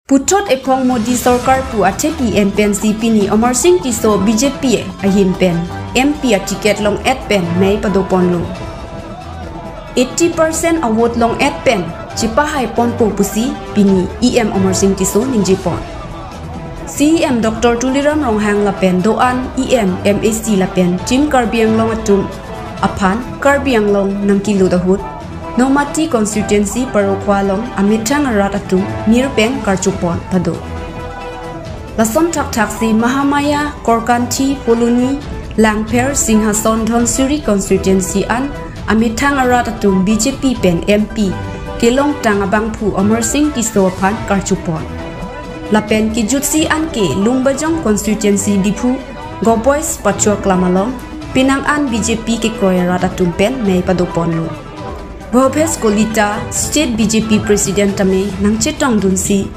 Putot epong Modi Sarkar pu atheki MPNC pini Amar Singh Tisso BJP ahim pen MP a ticket long at pen mei padopon lo 80% award long at pen chipa hai pon po pusi pini EM Amar Singh Tisso ningjipon CEM Dr. Tuliram Ronghang lapen doan EM MAC lapen Jim Karbiang long atum aphan Karbiang long nangki ludahut Nomati constituency parokwa long amithang arat atum mirpen karchupon pado Lasom thak thak si Mahamaya Korkanthi Poluni Langpher Singhason Dhonsuri constituency an amithang arat atum BJP pen MP Kelong Tangabangphu Amar Singh Tisso phan karchupon Lapen ki jutsi an ke Lungbajong constituency Diphu Goboys Pachua Klamalong Pinang an BJP ke kroya atum pen mei padopon lo Bhobes Kolita State BJP President tame nangchetong dunsi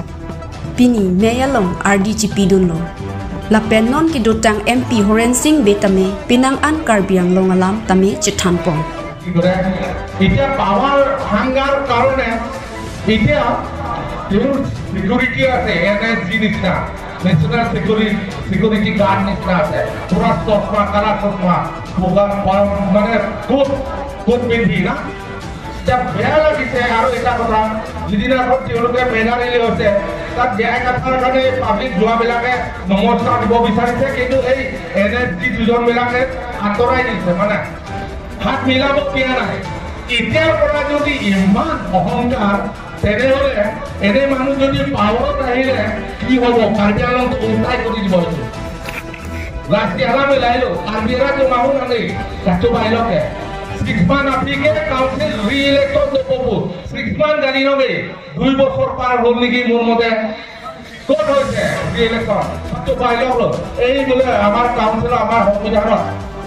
Pini meyalong RDGP dunlo Lapen non ki dotang MP Horen Singh betame Pinang an Karbiang long alam tame chithampong এতিয়া power হাঙ্গাৰ কাৰণে এতিয়া তেওঁৰ security আছে NSG নিচিনা national security guard নিচিনা আছে পুৰা চশমা কালা চশমা মানে কোট কোট পিন্ধি না বেয়া লাগিছে। আৰু এটা কথা, যিদিনাখন তেওঁলোকে মেলা ৰেলী হৈছে তাত বেয়া কথাৰ কাৰণে পাব্লিক যোৱাবিলাকে নমস্কাৰ দিব বিচাৰিছে, কিন্তু এই এন এছ জি দুজনবিলাকে আঁতৰাই দিছে, মানে হাত মিলাব দিয়া নাই। এতিয়াৰ পৰা যদি ইমান অহংকাৰ, তেনেহ'লে এনে মানুহ যদি পাৱাৰত আহিলে কি হ'ব? কাৰ্বি আংলংটো উল্টাই কৰি দিব। এইটো ৰাষ্ট্ৰীয় মিলাইলো কাৰ্বি মাহো নানেই তাতো বাহিৰকে 6 month applique council re-election নকবো 6 month জানি নবে 2 বছৰ পাৰ হ'ল নেকি মোৰ মতে ক'ত হৈছে ৰি-ইলেকশ্যন তো বাইল হ'ল। এই বোলে আমাৰ কাউন্সিল আমাৰ সংবিধানত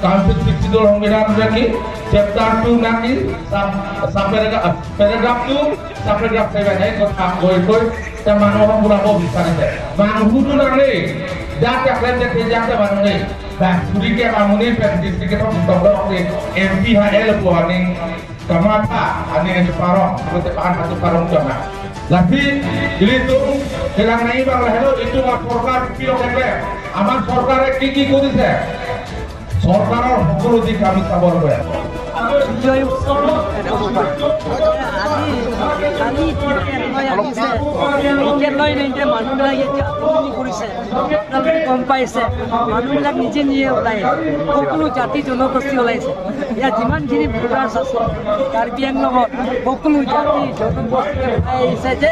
কাউন্সিল 62 সংবিধান কি চেপ্টাৰ 2 না কি সাব পেৰাগ্ৰাফ 2 সাব পেৰাগ্ৰাফ 7 এই কথা কৈ কৈ তে মানুহক পুৰাব বিচাৰিছে। মানুহটো নানেই যাতে দেখে যাতে মানুহ নেই Surike bangunin distriknya MP HL buaning kamata ani parong seperti satu parong cuma. Lagi itu hilang naik bang lahelo itu সরকার পিলো থাকলে আমার সরকারে কি কি করেছে সরকারের সকলো দিক আমি চাবৰ হয়। মানুহবিলাক এতিয়া কৰিছে, আপোনালোকে গম পাইছে, মানুহবিলাক নিজে নিজে ওলাই সকলো জাতি জনগোষ্ঠী ওলাইছে। ইয়াত যিমানখিনি ভোটাৰ্ছ আছে কাৰ্বি আংলঙত সকলো জাতি জনগোষ্ঠী ওলাই আহিছে যে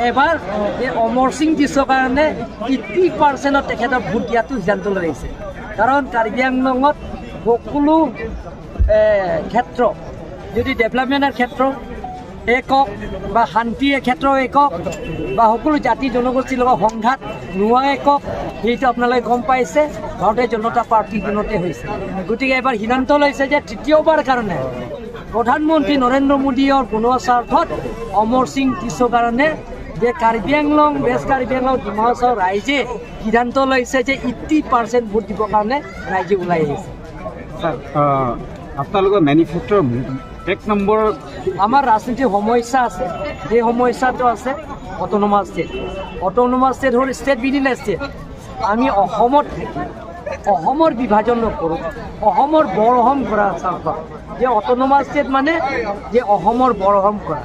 এবাৰ এই অমৰ সিং টিছ'ৰ কাৰণে 80% তেখেতৰ ভোট দিয়াটো সিদ্ধান্ত লৈ আহিছে। কাৰণ কাৰ্বি আংলঙত সকলো ক্ষেত্ৰ যদি ডেভেলপমেণ্টৰ ক্ষেত্ৰ একক বা শান্তিৰ ক্ষেত্ৰ একক বা সকলো জাতি জনগোষ্ঠীৰ লগত সংঘাত নোহোৱা একক, সেইটো আপোনালোকে গম পাইছে ভাৰতীয় জনতা পাৰ্টীৰ দিনতে হৈছে। গতিকে এবাৰ সিদ্ধান্ত লৈছে যে তৃতীয়বাৰ কাৰণে প্ৰধানমন্ত্ৰী নৰেন্দ্ৰ মোদীৰ বনোৱা স্বাৰ্থত অমৰ সিং টিছ'ৰ কাৰণে যে কাৰ্বি আংলং ৱেষ্ট কাৰ্বি আংলং ডিমা হাছাও ৰাইজে সিদ্ধান্ত লৈছে যে 80% ভোট দিবৰ কাৰণে ৰাইজে ওলাই আহিছে। আপোনালোকৰ মেনিফেষ্টোৰ এক নম্বৰ আমাৰ ৰাজনীতিৰ সমস্যা আছে, সেই সমস্যাটো আছে অট'নমাছ ষ্টেট। অট'নমাছ ষ্টেট হ'ল ষ্টেট উইদিন এ ষ্টেট। আমি অসমত থাকি অসমৰ বিভাজন নকৰোঁ, অসমৰ বৰ অসম কৰা স্বাৰ্থ যে অট'নমাছ ষ্টেট মানে যে অসমৰ বৰ অসম কৰা,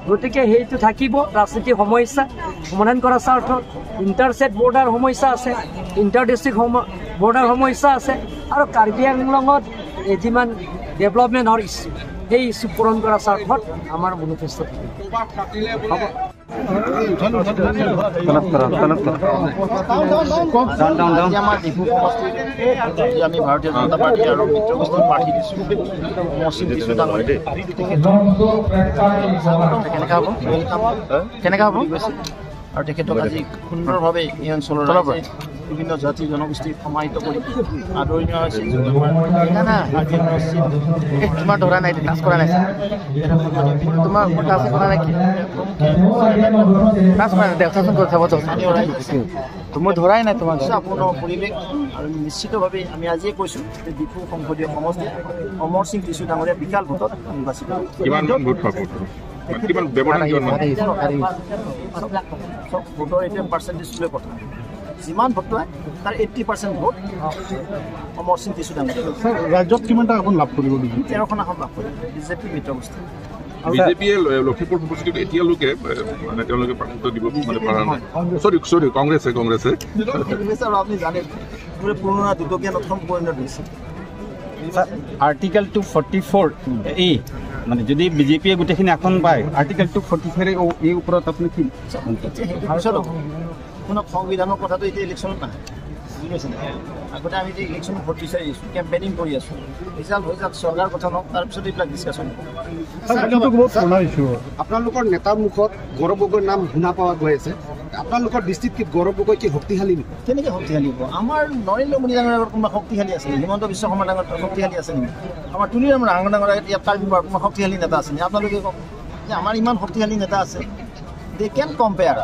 গতিকে সেইটো থাকিব ৰাজনীতিৰ সমস্যা সমাধান কৰাৰ স্বাৰ্থত। ইণ্টাৰ ষ্টেট বৰ্ডাৰ সমস্যা আছে, ইণ্টাৰ ডিষ্ট্ৰিক্ট বৰ্ডাৰ সমস্যা আছে, আৰু কাৰ্বি আংলঙত যিমান ডেভেলপমেণ্টৰ ইছ্যু সেই ইছ্যু পূৰণ কৰাৰ স্বাৰ্থত আমাৰ মেনিফেষ্টো থাকিব। আমাৰ ডিফু সমষ্টিত আমি ভাৰতীয় জনতা পাৰ্টি আৰু মিত্ৰগোষ্ঠীৰ প্ৰাৰ্থী দিছোঁ অমৰ সিং টিছো ডাঙৰীয়া। কেনেকুৱা হ'ব কেনেকুৱা হ'ব আৰু তেখেতক আজি সুন্দৰভাৱে এই অঞ্চলৰ বিভিন্ন জাতি জনগোষ্ঠী সমাহিত কৰি আদৰি নিয়া হৈছে। তোমাৰ ধৰা নাই, টাচ কৰা নাই, তোমাৰ টাচ কৰা নাই, টাচ কৰা নাই, দেখাচোন কথা মই ধৰাই নাই তোমাক। উৎসাহপূৰ্ণ পৰিৱেশ আৰু নিশ্চিতভাৱে আমি আজিয়ে কৈছোঁ যে ডিফু সংসদীয় সমষ্টিত অমৰ সিং টিছো ডাঙৰীয়া বিশাল ভোটত নিৰ্বাচিত। কিমান ভোট পাব? কিমান ব্যৱধান কিমান? ভোটৰ এতিয়া পাৰ্চেণ্টেজ লৈ কথা, যিমান ভোট হয় তাৰ 80% ভোট অমৰ সিং টিছু ডাঙৰীয়া। ৰাজ্যত কিমানটা আসন লাভ কৰিব? 13খন আসন লাভ কৰিব বিজেপি মিত্ৰগোষ্ঠী। বিজেপিয়ে লখিমপুৰ সমষ্টিত এতিয়ালৈকে মানে তেওঁলোকে প্ৰাৰ্থিত্ব দিব মানে পৰা নাই। চৰি চৰি, কংগ্ৰেছে কংগ্ৰেছে আৰু আপুনি জানে পুৰণা দুটকীয়া নথম পৰিণত হৈছে। আৰ্টিকেল 244 এ, মানে যদি বিজেপিয়ে গোটেইখিনি আসন পায়, আৰ্টিকেল 244 এই ওপৰত আপুনি কি? শুনক, সংবিধানৰ কথাটো এতিয়া ইলেকশ্যনত নাহে, বুজি পাইছে? আগতে আমি যে ইলেকশ্যনত ভোট বিচাৰি আছোঁ, কেম্পেইনিং কৰি আছোঁ, ৰিজাল্ট হৈ যাওক, চৰকাৰ গঠন হওক, তাৰপিছত এইবিলাক ডিছকাশ্যন। আপোনালোকৰ নেতাৰ মুখত গৌৰৱ গগৈৰ নাম শুনা পোৱা গৈ আছে। আপোনালোকৰ দৃষ্টিত কি গৌৰৱ গগৈ কি শক্তিশালী নেকি? কেনেকৈ শক্তিশালী হ'ব? আমাৰ নৰেন্দ্ৰ মোদী ডাঙৰীয়াৰ আগত কোনোবা শক্তিশালী আছে নেকি? হিমন্ত বিশ্ব শৰ্মা ডাঙৰ শক্তিশালী আছে নেকি? আমাৰ তুলিৰাম ৰাং ডাঙৰীয়া ইয়াত কাৰ্বি কোনোবা শক্তিশালী নেতা আছে নেকি? আপোনালোকে কওক যে আমাৰ ইমান শক্তিশালী নেতা আছে, দে কেন কম্পেয়াৰ।